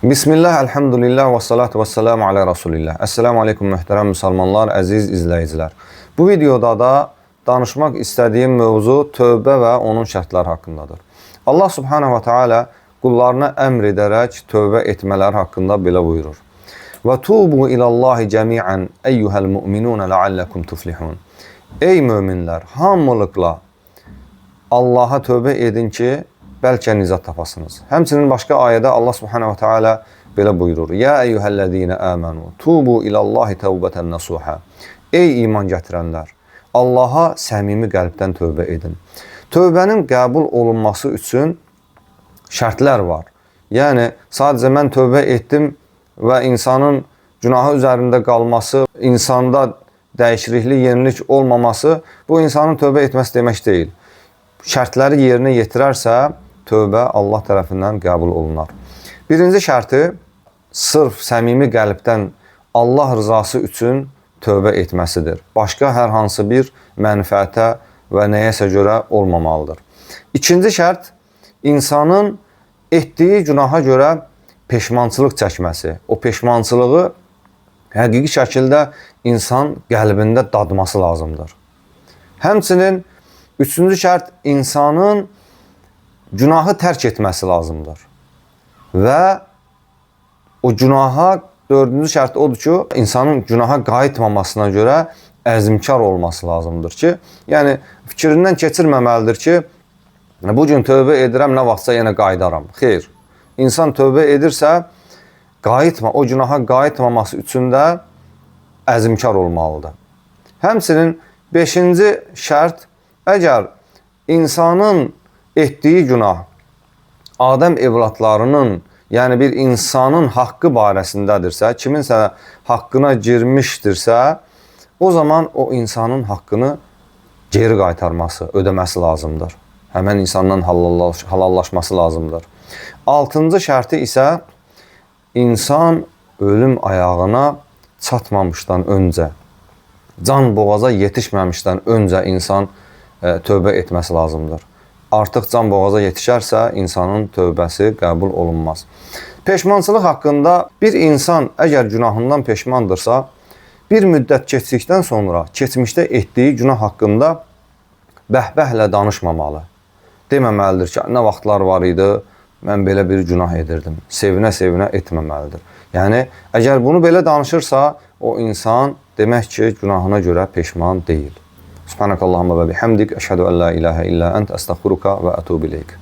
Bismillah, elhamdülillah və salatu və selamu alə Rasulillah. Esselamu aleykum möhtərəm müsəlmanlar, əziz izləyicilər. Bu videoda da danışmaq istədiyim mövzu tövbə və onun şərtləri haqqındadır. Allah subhanahu və teala qullarına əmr edərək tövbə etmələri haqqında belə buyurur. Və tubu ilallahi cəmiən eyyuhəl mu'minun la'allakum tuflihun. Ey möminlər, hamılıqla Allaha tövbə edin ki, bəlkə nicat tapasınız. Həmçinin başqa ayədə Allah subhanahu wa ta'ala belə buyurur. Ya eyyuhəl-ləzīnə əmənu, tubu ilallahi təvbətən nasuha. Ey iman gətirənlər, Allaha səmimi qəlbdən tövbə edin. Tövbənin qəbul olunması üçün şərtlər var. Yəni, sadəcə mən tövbə etdim və insanın günahı üzərində qalması, insanda dəyişiklik, yenilik olmaması bu insanın tövbə etməsi demək deyil. Şərtləri yerinə yetirərsə, tövbə Allah tərəfindən qəbul olunar. Birinci şərti, sırf səmimi qəlbdən Allah rızası üçün tövbə etməsidir. Başqa hər hansı bir mənfəətə və nəyəsə görə olmamalıdır. İkinci şərt, insanın etdiyi günaha görə peşmançılıq çəkməsi. O peşmançılığı həqiqi şəkildə insan qəlbində dadması lazımdır. Həmçinin üçüncü şərt, insanın günahı tərk etməsi lazımdır. Və o günaha, dördüncü şərt odur ki, insanın günaha qayıtmamasına görə əzmkar olması lazımdır ki, yəni fikrindən keçirməməlidir ki, bugün tövbə edirəm, nə vaxtsa yenə qayıdaram. Xeyr, insan tövbə edirsə, o günaha qayıtmaması üçün də əzmkar olmalıdır. Həmçinin beşinci şərt, əgər insanın etdiyi günah Adəm evladlarının, yəni bir insanın haqqı barəsindədirsə, kiminsə haqqına girmişdirsə, o zaman o insanın haqqını geri qaytarması, ödəməsi lazımdır. Həmən insandan halallaşması lazımdır. Altıncı şərti isə insan ölüm ayağına çatmamışdan öncə, can boğaza yetişməmişdən öncə insan tövbə etməsi lazımdır. Artıq can boğaza yetişərsə, insanın tövbəsi qəbul olunmaz. Peşmançılıq haqqında bir insan əgər günahından peşmandırsa, bir müddət keçdikdən sonra keçmişdə etdiyi günah haqqında bəhbəhlə danışmamalı. Deməməlidir ki, nə vaxtlar var idi, mən belə bir günah edirdim. Sevinə-sevinə etməməlidir. Yəni, əgər bunu belə danışırsa, o insan demək ki, günahına görə peşman deyil. Subhanakallahumma və bihamdik, əşhədu ən la ilahə illə ənt, əstəğfiruka və ətubu ileyk.